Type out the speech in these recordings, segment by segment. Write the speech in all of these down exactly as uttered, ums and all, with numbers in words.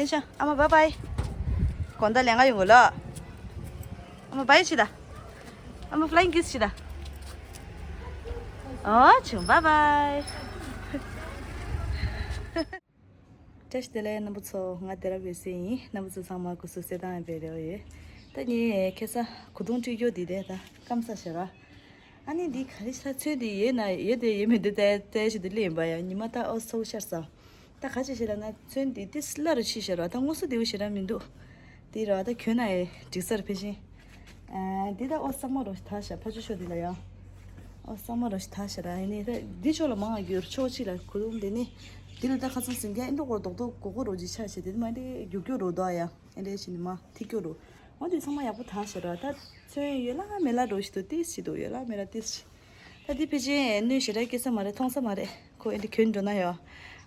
ཨ་མ་བཱའི་བཱའི། དགོང་དག་ལས་ཀ་ཡོང་གི་ལོ། ཨ་མ་བཱའི་བྱེད་ད། ཨ་མ་ཕི་ལའིང་ཀིས་བྱེད་ད། ཨོ་ཆུང་བཱའི་བཱའི། བཀྲ་ཤིས་བདེ་ལེགས་རྣམ་པ་ཚོ། ང་སྡེ་ར་བེ་སི་ཡིན། རྣམ་པ་ཚོ་ཚང་མ་སྐུ་གཟུགས་གསལ་ཐང་ཡིན་པའི་རེ་བ་ཡོད། ད་ངས་ཁ་སང་གོས་ཐུང་སྤྲོད་རྒྱུ་འདི་དེ་ད་སྐམ་ས་ཞེ་ར། ཨ་ནི་འདི་ག་རེ་ཤ་ཚོན་འདི་ཡོད་ན་ཡོད་དེ་ཡོད་མེད་དེ་ཏའི་ཏའི་ཞིག་ཏུ་སླེབས་ཡིན་པ་ཡ། ཉི་མ་ད་ཨོ་ཚ་བོ་ཤར་ས། ད་ག་ཅི་ཞིག་ལ་ན་ཚོན་འདི་ཏིས་སླ་རུ་ཕྱིན་ཤག་ར། ད་དངོས་སུ་འདི་བོ་ཞེ་དྲག་མི་འདུག་འདི་ར་ད་གྱོན་ན་ཡི་འགྲིག་ས་རེད་ཕལ་ཆེར། ཨ་འདི་ད་ཨོ་གཙང་མ་རོ་ཞིག་ད་ཤག་ཕ་ཆུ་ཤོ་འདི་ལ་ཡ། ཨོ་གཙང་མ་རོ་ཞིག་ད་ཤག་ར། ཡིན་ནི་ད་འདི་ཕྱོགས་ལ་མང་ང་རྒྱུར་ཕྱོགས་གཅིག་ལ་གོས་ཐུང་འདི་ནི། འདི་ལ་ད་ཁ་ཚང་ཟིན་གྱི་ཨིན་དུ་གོ་རྡོག་རྡོག་གོ་གོ་རོ་ཅིག་ཆགས་ཤག་འདི་མ་འདི་རྒྱུག་རྒྱུ་རོ་དོ་ཡ། ཨེ་འདྲས་བྱས་ནས་མ་ཐིག་སྐྱོ་རུ། འོ་དེ་ཚང་མ་ཡག་པོ་དག་ཤག་ར། ད་ཚོན་ཡོད་ལ་མེད་ལ་འགྲོ་ཞིག་འདུག་ཏིས་ཞིག་འདུག་ཡོད་ལ་མེད་ལ་ཏིས་ཞིག་ད་དེ་ཕལ་ཆེར་གནོད་ཞེ་དྲག་སྐྱེལ་ས་མ་རེད། མཐོང་ས་མ་རེད། ཁོ་ཨེ་འདྲས་གྱོན་འགྲོ་ན་ཡོད།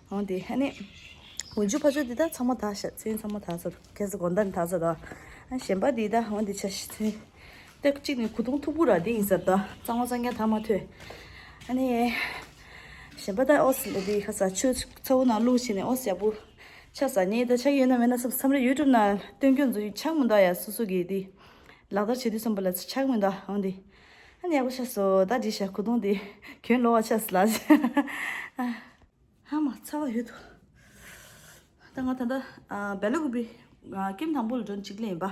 འོ་དེ་ཨ་ནི། འོན་ཆུ་ཕ་ཆོ་དེ་ད་ཚང་མ་དག་ཤག་ཚོན་ཚང་མ་དག་ས་འདུག་ཁ་སང་དགོང་དག་ནས་དག་ས་འདུག་ཨ་གཞན་པ་དེ་ད་འོ་དེ་ཆ་ཞིག་ཚོན། ཏོག་གཅིག་ནས་གོས་ཐུང་མཐུག་པོ་ར་དེ་ཡིན་ས་རེད། ད་གཙང་མ་གཙང་རྐྱང་དག་མ་ཐོན། ཨ་ནི། གཞན་པ་ད་ཨོ་སི་ལ་དེ་ཁ་ས་ཆུ་ཚ་བོ་ནང་བླུགས་བྱས་ནས་ཨོ་སི་ཡག་པོ། ཆ་ས་ཉེ་ད་ཆ་ཡོད་ན་མེད་ན་བསམ་བསམ་རེ་ཡུ་ཊུབ་ནང་སྟོན་སྐྱོན་ཚོ་ཆགས་མི་འདུག་ཡ། སོ་སོ་གིས་དེ་ལག་བསྟར་བྱེད་དུས་བསམ་པ་ལ་ཆགས་མི་འདུག་འོང་དེ། ཨ་ནི་ཡག་པོ་ཆགས་སོང་། ད་འགྲིག་ཤག་གོས་ཐུང་དེ་གྱོན་ལོག་བ་ཆགས་སོང་ལ། ཧ་མ་ཚ་བ་ཡོད་དོ། ད་ང་ད་ལྟ་ཨ་སྦེ་ལ་ཀུ་པི་ཨ་ཀེམ་དང་པོ་ལ་འགྲོ་གཅིག་ལེན་པ།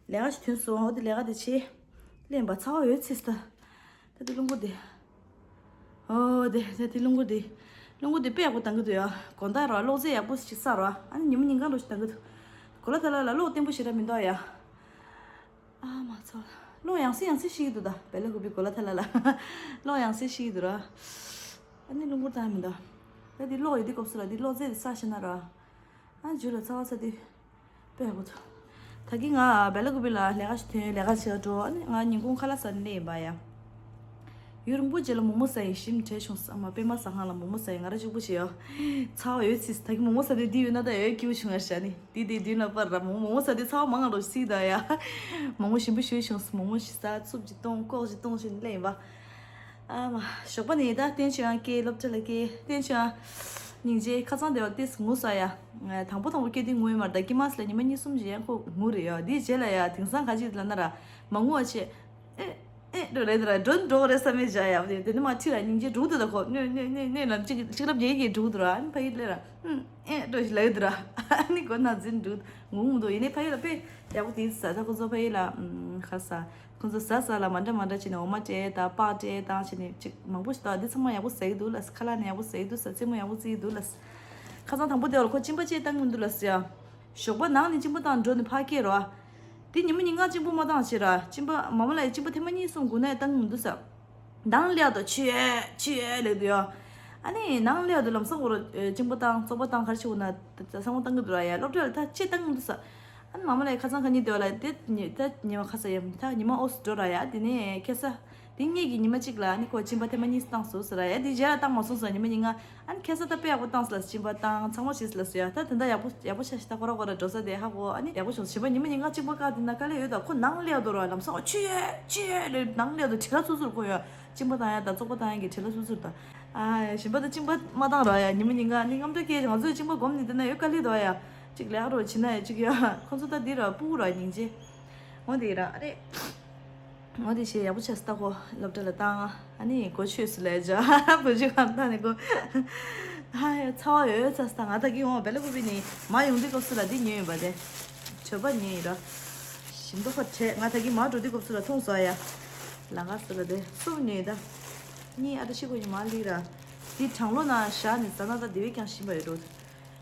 ལས་ཀ་ཞིག་ཐོན་སོང་། འོ་དེ་ལས་ཀ་དེ་བྱེད། ལེན་པ་ཚ་བ་ཡོད་ཚིས་ད། ད་དེ་རླུང་བུ་དེ། ཨོ་དེ་དེ་དེ་རླུང་བུ་དེ། རླུང་བུ་དེ་དཔེ་ཡག་པོ་ལྡང་གི་འདུག་ཡ། དགོང་དག་ར་གློག་རྫས་ཡག་པོ་ཞིག་ཟ་ར། ཨ་ནི་ཉི་མ་ཉིན་གང་འགྲོ་ཞིག་ལྡང་གི་འདུག་གོ་ལ་ཐ་ལ་ལ་གློག་བརྟན་པོ་ཞེ་དྲག་མི་འདུག་ཡ། ཨ་མ་ཚོ། གློག་ཡང་སེ་ཡང་སེ་ཤི་གི་འདུག་ད་སྦེ་ལ་ཀུ་པི་གོ་ལ་ཐ་ལ་ལ། གློག་ཡང་སེ་ཤི་གི་འདུག་ར། ཨ་ནི་རླུང་བུ་ལྡང་མི་འདུག་ད་དེ་གློག་ཡོད་དུས་སྐབས་སུ་ལ་དེ་གློག་རྫས་དེ་ཟ་ཤེས་ན་ར། ཨ་ཇུ་ལ་ཚ་བ་ཚ་དུས་དཔེ་ཡག་པོ་འདུག་ད་གིན་ང་སྦེ་ལ་ཀུ་པི་ལ་ལས་ཀ་ཞིག་ཐོན། ལས་ཀ་བྱེད་འགྲོ། ཨ་ནི་ང་ཉིན་གུང་ཁ་ལག་ཟ་ནས་སླེབས་ཡིན་པ་ཡ། ཡུན་རིང་པོ་རྗེས་ལ་མོག་མོག་ཟ་ཡི་ཞིམ་དྲགས་བྱུང་། ཨ་མ་པད་མ་ཟ་ཁང་ལ་མོག་མོག་ཟ་ཡི་ང་རང་གཅིག་པུ་བྱས་ཡོད། ཚ་བ་ཡོད་ཚིས། ད་གིན་མོག་མོག་ཟ་དུས་འདི་ཡོད་ན་ད་ཡོད་སྐྱིད་པོ་བྱུང་ང་ཤ་ནི། འདི་དེ་མདུན་ལ་པར་ར་མོག་མོག་མོག་མོག་ཟ་དུས་ཚ་བ་མང་ང་རོ་སི་ད་ཡ། མོག་མོག་ཞིམ་པོ་ཞུ་བྱུང་། མོག་མོག་ཞིག་ཟ། ཚུབ་ཅིག་གཏོང་། ཀོག་ཅིག་གཏོང་བྱས་ནས་སླེབས་ཡིན་པ། ཨ་མ། ཞོགས་པ་ནས་ད་བསྟན་ཆོས་ཡང་སྐྱེལ། སློབ་གྲྭ་ལ་སྐྱེལ། བསྟན་ཆོས་ཡང་། སྙིང་རྗེ། ཁ་སང་དེ་བ་ཏིས་ངུ་ས་ཡ། དང་པོ་དང་པོ་སྐྱེ་དུས་ངུ་ཡོད་མ་རེད། ད་སྐྱེ་མ་སི་ལ་ཉི་མ་གཉིས་གསུམ་ཞིག་ཡང་ཁོ་ངུ་རེད་ཡ། དེའི་རྗེས་ལ་ཡ་དེང་སང་ག་ཅིག་ལ་ན་ར་མ་ངུ་བ་བྱས། ཨེ་ཨེ་འགྲོ་རེད་ད་ར། འགྲོ་འགྲོ་རེད་བསམ་མེད་བྱ་ཡ། དེ་དེ་ནི་མ་ཁྲི་ར་སྙིང་རྗེ་འགྲུག་དེ་ད་ཁོ་ནི་ནི་ནི་ནི་ལ་གཅིག་གཅིག་ལབ་རྒྱལ་གྱིས་འགྲུག་དུ་ར། ཨ་ནི་ཕ་ཡུལ་ལས་ར་ཨེ་འགྲོ་ཞིག་ལ་ཡོད་དུ་ར། ཨ་ནི་གོ་ན་འཛིན་འགྲུག་ངུ་ངུ་འདུག་ཡིན་ནའི་ཕ་ཡུལ་ལ་དཔེ་ཡག་པོ་དེ་ས་ད་ཁོ་ཚོ་ཕ་ཡུལ་ལ་ཁ་ས། ཁོང་ཚོ་ཟ་ཟ་ལ་མ་འདྲ་མ་འདྲ་བྱས་ནས་འོ་མ་སྤྲད་དང་སྤགས་སྤྲད་དང་བྱས་ནས་ཅིག་མང་པོ་ཞིག་དང་འདི་ཚང་མ་ཡག་པོ་ཟ་གི་འདུག་ལ། ཁ་ལག་ནས་ཡག་པོ་ཟ་གི་འདུག་ས། རྩེད་མོ་ཡག་པོ་རྩེ་གི་འདུག་ལ། ཁ་སང་དང་པོ་དེ་བ་ལ་ཁོ་གཅིན་པ་ཅིག་བཏང་གི་མི་འདུག་ལ་ཟེར་ཡ། ཞོགས་པ་ནང་ནས་གཅིན་པ་བཏང་འགྲོ་ནས་ཕར་སྐྱེལ་རོ། དེ་ཉི་མ་ཉིན་གང་གཅིན་པ་མ་བཏང་བྱས་ར། གཅིན་པ་མ་མ་ལ་ཡ་གཅིན་པ་ཐེངས་མ་གཉིས་གསུམ་དགུ་ན་ཡ་བཏང་གི་མི་འདུག་ས། མདང་སླེབས་དོ་ཆུ་ཡོད་ཆུ་ཡོད་ལབ་དུས་ཡོ། ཨ་ནི་ནང་སླེབས་དོ་ལམ་སང་འོ་ར་གཅིན་པ་བཏང་བཙོག་པ་བཏང་ག་རེ་བྱེད་དགོས་ན་ད་ཚང་མ་བཏང་གི་འདུག་ར་ཡ། སློབ་གྲྭ་ལ་ད་ཅི་བཏང་གི་མི་འདུག་ས། ཨ་ནི་མ་མ་ལ་ཡ་ཁ་སང་ཁ་ཉིན་དེ་བ་ལ་དེ་ཉི་ད་ཉི་མ་ཁ་ས་ཡ་ད་ཉི་མ་ཨོ་སི་འགྲོ་ར་ཡ། དེ་ནས་ཁ་ས་དེ་སྔས་ཀྱི་ཉི་མ་གཅིག་ལ་ཨ་ནི་ཁོ་གཅིན་པ་ཐེངས་མ་གཉིས་བཏང་སོང་ཟེར་ར་ཡ། དེ་རྗེས་ལ་བཏང་མ་སོང་ཟེར་ཉི་མ་ཉིན་ང་། ཨ་ནི་ཁ་ས་ད་དཔེ་ཡག་པོ་བཏང་སོང་ལ། གཅིན་པ་བཏང་ཚང་མ་བྱས་སོང་ལ་ཟེར་ཡ། ད་དེ་འདྲ་ཡག་པོ་ཡག་པོ་ཆ་ཞིག་ད་ཁོ་ར་ཁོ་ར་འགྲོ་ས་དེ་ཧ་གོ། ཨ་ནི་ཡག་པོ་བྱུང་། གཅིན་པ་ཉི་མ་ཉིན་གང་གཅིན་པ་བཀག་དེ་ན་དཀའ་ལས་ཡོད་ད། ཁོ་ནང་སླེབས་དོ་ར་ལམ་སང་ཆུ་ཡོད་ཆུ་ཡོད་ལས་ནང་སླེབས་དོ་བྲེལ་བ་ཚུར་ཚུར་ཁོ་ཡོད། གཅིན་པ་བཏང་ཡ་ད་བཙོག་པ་བཏང་ཡ་གི་བྲེལ་བ་ཚུར་ཚུར་ད། ཨ་གཞན་པ་ད་གཅིན་པ་མ་བཏང་ར་ཡ། ཉི་མ་ཉིན་གང་ནི་རྔམ་སྐྲག་སྐྱེས། ང་ཚོས་གཅིན་པ་སྒོམ་ནི་དེ་ན་ཡོད་དཀའ་ལས་དོ་ཡ། གཅིག་ལས་ཨ་རོ་བྱིན་ན་ཡ་གཅིག་ཡ། ཁོ་ཚོ་ད་འདི་ར་སྤུ་གུ་ར་སྙིང་རྗེ། འོ་དེ་ར་ཨ་རེ། འོ་དེ་བྱས་ཡག་པོ་བྱས་སོང་ད་ཁོ་སློབ་གྲྭ་ལ་བཏང་། ཨ་ནི་གོ་ཆོད་སོང་ལས་བྱ་བུ་ཆུ་ཁང་བཏང་ནས་གོ། ཧ་ཡ་ཚ་བ་ཡོད་ཚ་སོང་ད། ང་ད་གི་འོང་སྦེ་ལ་ཀུ་པི་ནི་མ་ཡོང་དུས་སྐབས་སུ་ལ་འདི་ཉོས་ཡོད་པ་དེ། གྲོད་པ་ཉོས་ཡིན་ར། ཞིམ་པོ་ཁ་བྲལ། ང་ད་གི་མ་འགྲོ་དུས་སྐབས་སུ་ལ་འཐུང་སོང་ཡ། ལ་ང་སུ་ལ་དེ་སུབ་ཉོས་ད། གཉིས་ཨ་ད་ཤི་གོ་ཉི་མ་ལི་ར། དེ་གྲང་ལོ་ན་བཞག་ནས་ཟ་ན་ད་དེ་བས་ཀྱང་ཞིམ་པ་ཡོད་འགྲོ།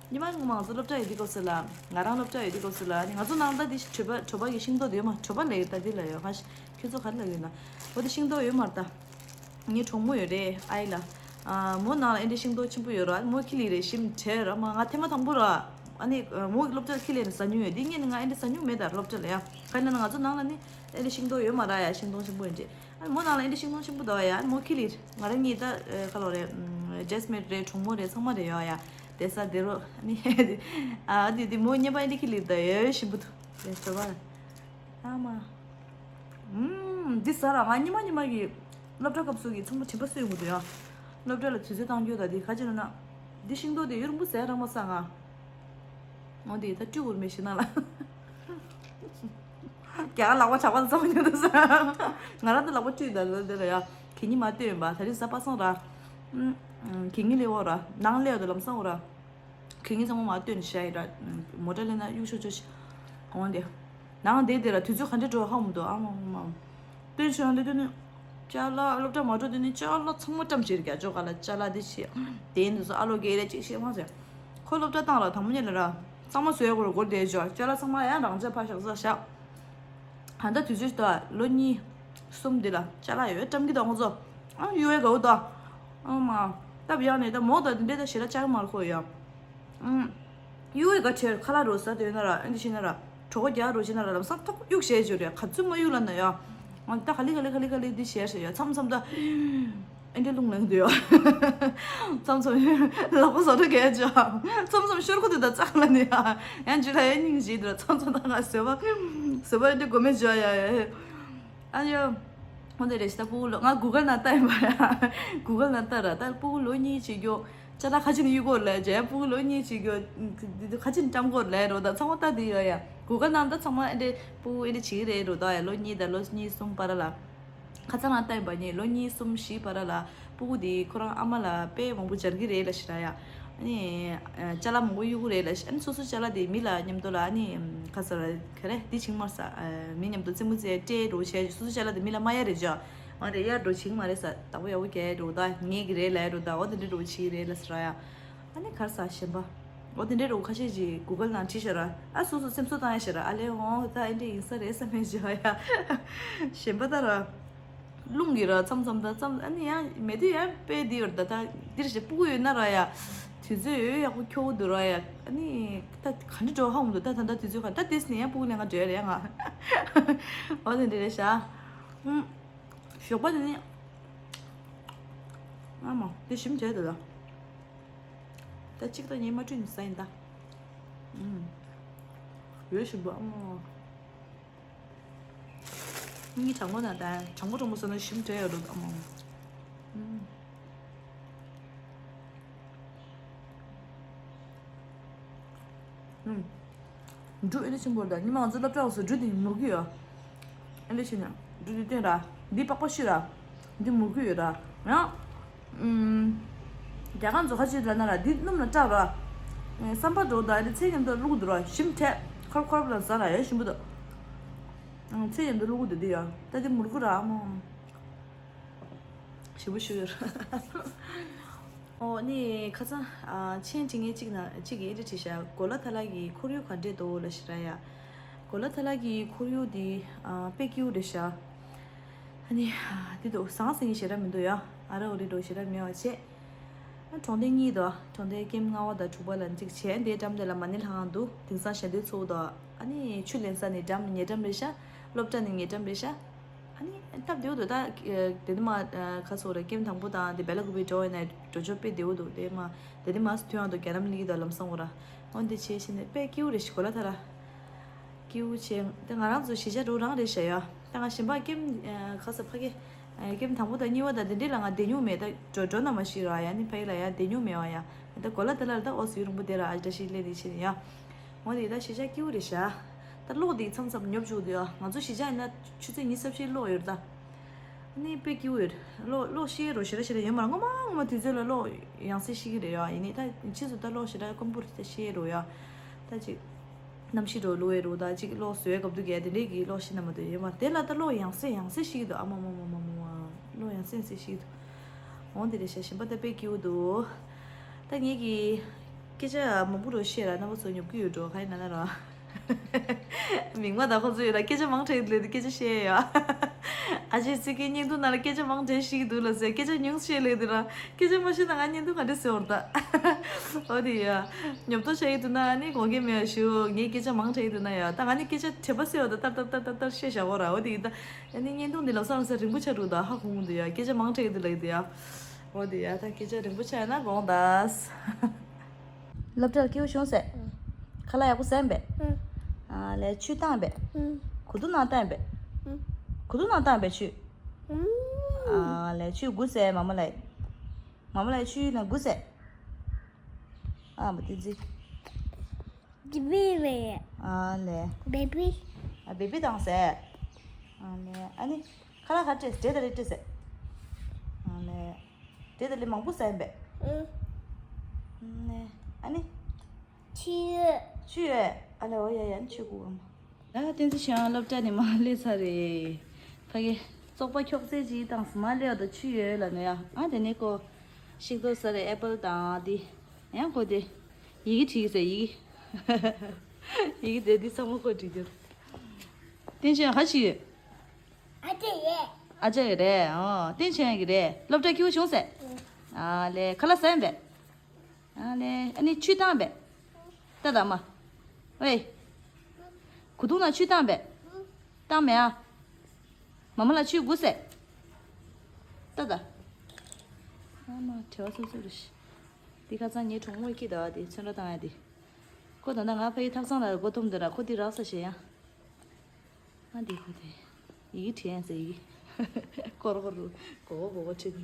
ཉི་མ་སྔོན་མ་ང་ཚོ་སློབ་གྲྭ་ཡོད་དུས་སྐབས་སུ་ལ། ང་རང་སློབ་གྲྭ་ཡོད་དུས་སྐབས་སུ་ལ་ནི་ང་ཚོ་ནང་ད་འདི་གྲོད་པ་གྲོད་པ་གི་ཤིང་ཏོག་དེ་ཡོད་མ། གྲོད་པ་ལས་ད་འདི་ལ་ཡོད་ཧ་ཤི། ཁྱོད་ཚོ་ག་རེ་ལ་ཡོད་ན། འོ་དེ་ཤིང་ཏོག་ཡོད་མ་རེད་ད། ངའི་གྲོགས་མོ་ཡོད་རེད་ཨ་ཡི་ལ། ཨ་མོ་ནང་ལ་ཨེ་འདྲའི་ཤིང་ཏོག་ཆེན་པོ་ཡོད་ར། མོ་ཁྱི་ལི་རེད་ཞིམ་དྲེ་ར་མ། ང་ཐེངས་མ་དང་པོ་ར། ཨ་ནི་མོ་གི་སློབ་གྲྭར་ཁྱི་ལི་ནི་ཟ་མྱོང་ཡོད། འདི་ངས་ནི་ང་ཨེ་འདྲའི་ཟ་མྱོང་མེད་ད་སློབ་གྲྭ་ལ་ཡ། ག་ཡིན་ན་ང་ཚོ་ནང་ལ་ནི་ཨེ་འདྲའི་ཤིང་ཏོག་ཡོད་མ་ར་ཡ། ཤིང་སྡོང་ཆེན་པོ་ཡིན་གྱི། ཨ་མོ་ནང་ལ་ཨེ་འདྲ་ཤིང་སྡོང་ཆེན་པོ་འདུག་ཡ། ཨ་མོ་ཁྱི་ལི་ང་རང་གཉིས་ད་ཨེ་ཁ་ལོ་རེད། ཨམ་ཇེས་མེད་རེད། གྲོགས་མོ་རེད། ཚང་མ་རེད་ཡོད་ཡ། དེ་ས་དེ་རོ་ཨ་ནི་ཨ་དེ་དེ་མོ་གཉིས་པ་ཨེ་འདྲ་ཁྱི་ལི་ད་ཡོད་ཞིམ་པོ་འདུག་དེ་ས་བ་ཨ་མ། ཨམ་འདི་ཟ་ར་ང་ཉི་མ་ཉི་མ་གི་སློབ་གྲྭ་སྐབས་སུ་གི་ཚང་མ་དྲན་པ་གསོས་ཡོང་གི་འདུག་ཡ། སློབ་གྲྭ་ལ་དུས་ཚོད་བཏང་རྒྱུ་ད་དེ་ག་ཅི་ལ་ན། འདི་ཤིང་ཏོག་དེ་ཡུན་རིང་པོ་ཟས་རག་མ་སོང་ང་། འོ་དེ་ད་སྤྲུལ་དགོས་མེད་ཤི་ན་ལ། རྒྱ་གར་ལག་པ་གྲགས་པ་ཚང་ཉོ་འདུག་ས། ང་རང་ད་ལག་པ་བཀྲུས་ད་ལ་དེ་ལ་ཡ། གད་སྙིགས་མ་སྟོན་པ་ད་རིང་གཟའ་པ་སངས་ར། ཨུམ། གད་སྙིགས་སླེབས་འོ་ར། ནང་སླེབས་འོ་ད་ལམ་སང་འོ་ར། གད་སྙིགས་ཚང་མ་མ་སྟོན་ཤ་ཡི་ར། མོ་ཊ་སླེབས་ན་གཡུག་ཤོག་ཆོག་ཤི། འོ་དེ། ནང་དེ་དེ་ར་དུས་ཚོད་ག་འདྲ་འགྲོ་ཧ་མི་འདུག་ཨ་མ་མ་མ། སྟོན་ཤོག་འདི་དུས་ནི། ཅ་ལག་སློབ་གྲྭ་མ་འགྲོ་དུས་ནི་ཅ་ལག་ཚང་མ་བཀྲམ་བྱས་ར་རྒྱ་ཅོག་ག་ལ་ཅ་ལག་དེ་ཤི། དེ་འདི་ཚོ་ཨ་ལོ་གེ་རེ་ཅིག་ཤི་མ་ཟེར། ཁོ་སློབ་གྲྭ་བཏང་ལ་དང་པོ་ཉིད་ལ་ར། གཙང་མ་བཟོས་དགོས་ར་སྒོར་དེ་ཅོག་ཅ་ལག་ཚང་མ་ཡང་རང་ཅག་ཕར་བཞག་ས་བཞག་ཧ་ད་དུས་ཚོད་ད་ལོ་གཉིས། གསུམ་འདི་ལ་ཅ་ལག་ཡོད་བཀྲམ་གི་དང་ཁོ་ཚོ། ཨ་གཡུག་ཡས་དགའ་བོ་ད། ཨ་མ། སྟབས་ཡག་ནས་ད་མོ་ད་འདི་འདྲ་ད་ཞེ་དྲག་ཅག་མ་རེད་ཁོ་ཡ། ཨུམ། གཡུག་ཡས་དགའ་ཆེར་ཁ་ལག་རོ་ཟ་དེ་ན་ར་ཨ་འདི་ཤེས་ན་ར། གྲོད་ཁོག་རྒྱག་རོ་ཤེས་ན་ར་ལམ་སང་ཐོག་གཡུག་བྱས་བྱོས་རེད་ག་ཚོད་མ་གཡུག་ལ་ན་ཡ། ཨ་ད་ག་ལི་ག་ལི་ག་ལི་ག་ལི་འདི་བྱས་ཤེས་ཡ་མཚམས་མཚམས་ད། ཨེ་འདྲ་རླུང་ལངས་འདུག་ཡ། མཚམས་མཚམས་ལག་པ་བཟོ་འདྲ་གས་ཅོ། མཚམས་མཚམས་ཤོར་ཁུ་དེ་ད་ཙག་ལ་ནི་ཡ། ཡང་འཇུ་ལ་ཡ་སྙིང་རྗེ་འདུག་མཚམས་མཚམས་ད་ང་བཟོད་པ། བཟོད་པ་ཨེ་འདྲ་དགོས་མེད་ཅོ་ཡ་ཡ། ཨ་ཡོ། ཧོ་དེ་རེད་ཤི་ད་སྤུ་གུ་ལོ་ང་གུ་གལ་ནང་ལྟ་ཡིན་པ་ཡ། གུ་གལ་ནང་ལྟ་ར་ད་སྤུ་གུ་ལོ་གཉིས་བྱེད་རྒྱུ། ཅ་ལག་ཁ་ཆེ་ནས་གཡུག་དགོས་ལས་ཇ་སྤུ་གུ་ལོ་གཉིས་བྱེད་རྒྱུ། ཁ་ཆེ་ནས་བཀྲམ་དགོས་ལས་རོ་ད་ཚང་མ་ལྟ་དེ་ཡོད་ཡ། གུ་གལ་ནང་ད་ཚང་མ་ཨེ་འདྲ་སྤུ་གུ་ཨེ་འདྲ་བྱེད་ཀྱི་རེད་རོ་ད་ཡ་ལོ་གཉིས་ད་ལོ་གཉིས་གསུམ་བར་ལ། ཁ་སང་ལ་ལྟ་ཡིན་པ་ནི་ལོ་གཉིས་གསུམ་བཞི་བར་ལ་སྤུ་གུ་དེ་ཁོ་རང་ཨ་མ་ལ་དཔེ་མང་པོ་སྦྱར་གྱི་རེད་ལ་ཞེ་དྲག་ཡ། ཨ་ནི། ཅ་ལག་མང་པོ་གཡུག་གི་རེད་ལ་ཞེ་ཨ་ནི་སོ་སོ་ཅ་ལག་དེ་མི་ལ་མཉམ་དུ་ལ་ཨ་ནི། ག་ཟེར་ག་རེ་འདི་བྱིང་མར་ས། མི་མཉམ་དུ་རྩེད་མོ་རྩེ་སྤྲད་རོགས་བྱས་སོ་སོ་ཅ་ལག་དེ་མི་ལ་མ་ཡ་རེད་ཅོ། ང་རེ་ཡར་འགྲོ་བྱིང་མ་རེད་ས་བདག་པོ་ཡག་པོ་རྒྱག་རོགས་ད་ངེད་ཀྱི་རེད་ལ་ཡ་རོགས་ད་འོ་དེ་འདྲ་རོགས་བྱེད་ཀྱི་རེད་ལ་ཟེར་ཡ། ཨ་ནི་གར་ས་གཞན་པ། འོ་དེ་འདྲའི་རོགས་ཁ་ཤས་ཀྱིས་གུ་གལ་ནང་བྲིས་ཤག་ར། ཨ་སོ་སོ་སེམས་གསོ་བཏང་ཡ་ཤག་ར་ཨ་ལས་འོང་ད་ཨེ་འདྲ་ཡིན་ས་རེད་བསམ་མེད་བྱས་ཡ། གཞན་པ་ད་ར། རླུང་གིས་ར་མཚམས་མཚམས་ད་མཚམས་ཨ་ནི་ཡང་མེད་དུས་ཡང་དཔེ་འདི་ཡོད་ད་ད་འདིར་ཞེ་སྤུ་གུ་ཡོད་ན་ར་ཡ། དུས་ཚོད་ཡོད་ཡག་པོ་འཁྱོག་འདུག་ར་ཡ། ཨ་ནི་ད་ག་འདྲ་འགྲོ་ཧ་འོང་འདུག་ད་ད་ད་དུས་ཚོད་ག་ད་དེས་ནི་ཡང་སྤུ་གུ་ལེན་ག་འགྲོ་ཡ་རེད་ང་། འོ་དེ་འདྲ་རེད་ཤག་ཨུམ། ཞོགས་པ་དེ་ནི། ཨ་མ་དེ་ཞིམ་བྱས་འདུག་ད། ད་གཅིག་ད་ཉི་མ་བཀྲུས་ནས་ཟ་ཡིན་ད། ཨུམ། ཡོད་ཞིམ་པོ་ཨ་མ། གཉིས་གྲང་མོ་ན་ད་གྲང་མོ་གྲང་མོ་ཟ་ན་ཞིམ་བྲལ་ཡོད་འགྲོ་ཨ་མ། ཨུམ། ཨུམ། འབྲུ་ཨེ་འདྲ་ཆེན་པོ་རེད་ད་ཉི་མ་ང་ཚོ་སློབ་གྲྭ་འོག་སུ་འབྲུ་དེ་མུར་གི་ཡོད། ཨེ་འདྲ་བྱས་ན་འབྲུ་དེ་སྟོན་ར། འདི་པགས་པ་ཤི་ར། འདི་མུར་གི་ཡོད་ར། ཡང་། ཨུམ། རྒྱ་གར་ཚོ་ཁ་ཤས་ལ་ན་ར་འདི་སྣུམ་ལ་བཀྲ་ར། ཨེ་བསམ་པ་འགྲོ་ད་འདི་ཚལ་མཉམ་དུ་བླུག་འདུག་ར་ཞིམ་ཐལ། ཁོར་ཁོར་ལ་ཟ་ར་ཡ་ཞིམ་པོ་འདུག་ཨང་ཚལ་མཉམ་དུ་བླུག་འདུག་འདི་ཡ་ད་འདི་མུར་གི་ར་མོ། ཞེ་པོ་ཞུ་ཡོད། ཨོ་ནི་ཁ་སང་ཨ་མཆན་བྲིས་མཁན་གཅིག་ན་གཅིག་གིས་འདི་བྲིས་ཤག་གོ་ལ་ཐ་ལག་གི་ཁོར་ཡུག་ག་འདྲས་འདུག་ལབ་ཞེ་དྲག་ཡ། གོ་ལ་ཐ་ལག་གི་ཁོར་ཡུག་འདི་ཨ་དཔེ་སྐྱིད་པོ་རེད་ཤག་ཨ་ནི་འདི་འདུག་ཟང་ཟིང་ཞེ་དྲག་མི་འདུག་ཡ། ཨ་ར་འོ་རི་འགྲོ་ཞེ་དྲག་མེད་པ་བྱས། ཨ་གྲོང་སྡེ་གཉིས་འདུག་གྲོང་སྡེ་ཀེམ་ལྔ་པ་དང་དྲུག་པ་ལ་གཅིག་བྱས་འདིའི་འགྲམ་དེ་ལ་མ་ཎི་ལྷ་ཁང་འདུག་དེང་སང་ཞལ་འདོན་ཚོགས་འདུག་ཨ་ནི་ཆུ་ལེན་ས་ནི་འགྲམ་ཉེ་འགྲམ་རེད་ཤག་སློབ་གྲྭ་ནི་ཉེ་འགྲམ་རེད་ཤག་ཨ་ནི་སྟབས་བདེ་པོ་འདུག་ད་དེ་ནི་མ་ཁ་སོ་ར་ཀེམ་དང་པོ་དང་དེ་བེ་ལ་ཀུ་པི་འགྲོ་ཡིན་ན་འགྲོ་ཕྱོགས་དཔེ་བདེ་པོ་འདུག་དེ་མ་དེ་ནི་མ་སུ་ཐུན་ཡང་འདུག་རྒྱ་ནམ་ལི་དང་ལམ་སང་བོ་ར་འོན་ཏེ་ཆེ་ཤི་ནས་དཔེ་སྐྱིད་པོ་རེད་ཤི་གོ་ལ་ཐ་ར་སྐྱིད་པོ་བྱས་ད་ང་རང་ཚོ་གཞིས་ཆགས་འགྲོ་རང་རེད་ཤག་ཡ་ད་ང་གཞན་པ་ཀེམ་ཁ་ས་ཕ་གི་ཀེམ་དང་པོ་དང་གཉིས་པ་དང་དེ་འདྲས་ལ་ང་བསྡད་མྱོང་མེད་ད་འགྲོ་འགྲོ་ན་མ་ཤི་ར་ཡ་ནི་ཕ་གི་ལ་ཡ་བསྡད་མྱོང་མེད་བ་ཡ་ད་གོ་ལ་ཐ་ལ་ལ་ད་ཨོ་སུའི་རིང་པོ་དེ་ར་ཨ་ཅི་ད་ཤི་ལེ་ནི་ཆེ་ནི་ཡ། འོ་དེ་ད་གཞིས་ཆགས་སྐྱིད་པོ་རེད་ཤག་ད་གློག་དེ་མཚམས་མཚམས་ཉོབ་བཅུག་འདུག་ང་ཚོ་གཞིས་ཆགས་ཡིན་ན་ཆུ་ཚོད་ཉི་ཤུ་རྩ་བཞི་གློག་ཡོད་ད། ནི་དཔེ་སྐྱིད་པོ་ཡོད། གློག་གློག་ཤེས་རོ་ཞེ་དྲག་ཞེ་དྲག་ཡོད་མ་རེད་སྔོན་མ་སྔོན་མ་དུས་ཚོད་ལ་གློག་ཡང་སེ་ཤེས་ཀྱི་རེད་ཡ་ཡིན་ནི་ད་ཕྱིས་སུ་ད་གློག་ཞེ་དྲག་དཀོན་པོ་རེད་ད་ཤེས་རོ་ཡ། ད་ཅིག་གནམ་གཤིས་འགྲོ་ལུ་བའི་རོ་ད་ཅིག་གློག་བཟོས་སྐབས་དུ་གས་དེ་འདྲས་ཀྱི་གློག་ཤེས་ན་མ་དུ་ཡོད་མ་རེད་དེ་ལ་ད་གློག་ཡང་སེ་ཡང་སེ་ཤེས་ཀྱི་འདུག་ཨ་མ་མ་མ་མ་མ་མ་གློག་ཡང་སེ་ཡང་སེ་ཤེས་ཀྱི་འདུག་འོང་དེ་རེད་ཤག་གཞན་པ་ད་དཔེ་སྐྱིད་པོ་འདུག་ད་ངེད་ཀྱི་སྐད་ཆ་མང་པོ་རོ་བཤད་ར་རྣམ་པ་ཚོ་ཉོབ་ཀྱི་ཡོད་འགྲོ་ག་ཡིན་ན་ན་ར། མིག་མ་ད་ཁོ་ཚོ་ཡོད་ལ་སྐད་ཆ་མང་དྲགས་ལས་དུ་སྐད་ཆ་བཤད་ཡ། ཨ་ཅེ་ཚིག་གི་བརྙན་ཐུང་ནང་ལ་སྐད་ཆ་མང་དྲགས་ཤིག་འདུག་ལ་ཟེར་སྐད་ཆ་ཉུང་བཤད་ལས་དུ་ར་སྐད་ཆ་མ་བཤད་ན་ང་བརྙན་ཐུང་ག་འདྲ་ཟེར་བར་ད། འོ་དེ་ཡ། ཉོབ་ཏོ་བཤད་ཡི་འདུག་ན་ཨ་ནི་དགོངས་འགལ་མེད་ཡ་ཞུ་ངས་སྐད་ཆ་མང་དྲགས་ཡི་འདུག་ན་ཡ་ད་ང་ནི་སྐད་ཆ་དྲེག་པ་ཟེར་བ་ད་ཏར་ཏར་ཏར་ཏར་ཏར་བཤད་བཞག་གོ་ར་འོ་དེ་ཡི་ད། ཨ་ནི་བརྙན་ཐུང་འདི་ལབ་སང་ལབ་ས་རིང་པོ་ཆགས་འདུག་ད་ཧ་གོ་མི་འདུག་ཡ་སྐད་ཆ་མང་དྲགས་ཡི་འདུག་ལ་ཡི་འདུག་ཡ། འོ་དེ་ཡ་ད་སྐད་ཆ་རིང་པོ་ཆགས་ཡ་ན་དགོངས་དག་སློབ་གྲྭར་སྐྱིད་པོ་བྱུང་ཟེར། ཨ། ཁ་ལག་ཡག་པོ་ཟས་པས། ཨ། ཨ་ལས་ཆུ་བཏང་པས། ཨ། གོས་ཐུང་ནང་བཏང་པས། ཨ། གོས་ཐུང་ནང་བཏང་པས་ཆུ། ཨ། ཨ་ལས་ཆུ་དགུ་ཟས་མ་མ་ལས། མ་མ་ལས་ཆུ་ནང་དགུ་ཟས། ཨ་མ་ཏི་ཛི། Baby. ཨ་ལེ། Baby. ཨ་བེ་བི་བཏང་ཟེར། ཨ་ལེ། ཨ་ནི་ཁ་ལག་ག་སྤྲད། འབྲས་དང་ལེ་སྤྲད་ཟེར། ཨ་ལེ། འབྲས་དང་ལེ་མང་པོ་ཟ་ཡིན་པས། ཨ་ལེ། ཨ་ནི། ཆུ་ཡོད། ཆུ་ཡོད། ཨ་ལེ། འོ་ཡ་ཡ། ཨ་ནི་ཆུ་དགོས་ཨ་མ། ད་བསྟན་འཛིན་ཆོས་དབྱངས་སློབ་གྲྭ་ནས་མར་སླེབས་ཚར་རེད། ཕ་གི་བཙོག་པ་འཁྱོག་ཚད་ཅིག་བཏང་སོང་། མར་སླེབས་པ་དང་ཆུ་ཡོད་ལབ་ནས་ཡ། ཨ་དེ་ནས་ཁོ་ཤིང་ཏོག་ཟ་རེད། ཨེ་པལ་དང་དེ། ཡང་ཁོ་དེ་ཡི་གེ་བྲིས་ཟེར། ཡི་གེ་ཡི་གེ་དེ་འདི་ཚང་མ་ཁོ་བྲིས་རྒྱུ། བསྟན་ཆོས་དབྱངས་ག་ཅི་ཡོད། ཨ་ཅེ་ཡོད། ཨ་ཅེ་ཡོད་རེད། ཨོ། བསྟན་ཆོས་དབྱངས་ཀྱི་རེད། སློབ་གྲྭ་སྐྱིད་པོ་བྱུང་ཟེར། ཨ་ལེ། ཁ་ལག་ཟ་ཡིན་པས། ཨ་ལེ། ཨ་ནི་ཆུ་བཏང་པས། ལྟ་ད་མ། ཝེ། གོས་ཐུང་ནང་ཆུ་བཏང་པས། བཏང་མེད་ཨ། མ་མ་ལ་ཆུ་དགོས་ཟེར། ལྟ་ད། ཨ་མ་བྲེལ་བ་སོ་སོ་རེད་ཤི། འདི་ཁ་སང་ངའི་གྲོགས་མོ་སྐྱིད་ད་དེ་ཚོན་ཁྲ་བཏང་ཡ་དེ། ཁོ་ད་ལྟ་ང་ཕ་གི་ཐབ་ཚང་ལ་སྒོ་ཐོམ་དེ་ར། ཁོ་འདི་རག་ས་ཞེ་ཡ། ཨ་འདི་ཁོ་དེ། ཡི་གེ་བྲིས་ཡ་ཟེར་ཡི་གེ། ཀོར་ཀོར་རུ་གོ་གོ་གོ་གོ་བྲིས་དེ།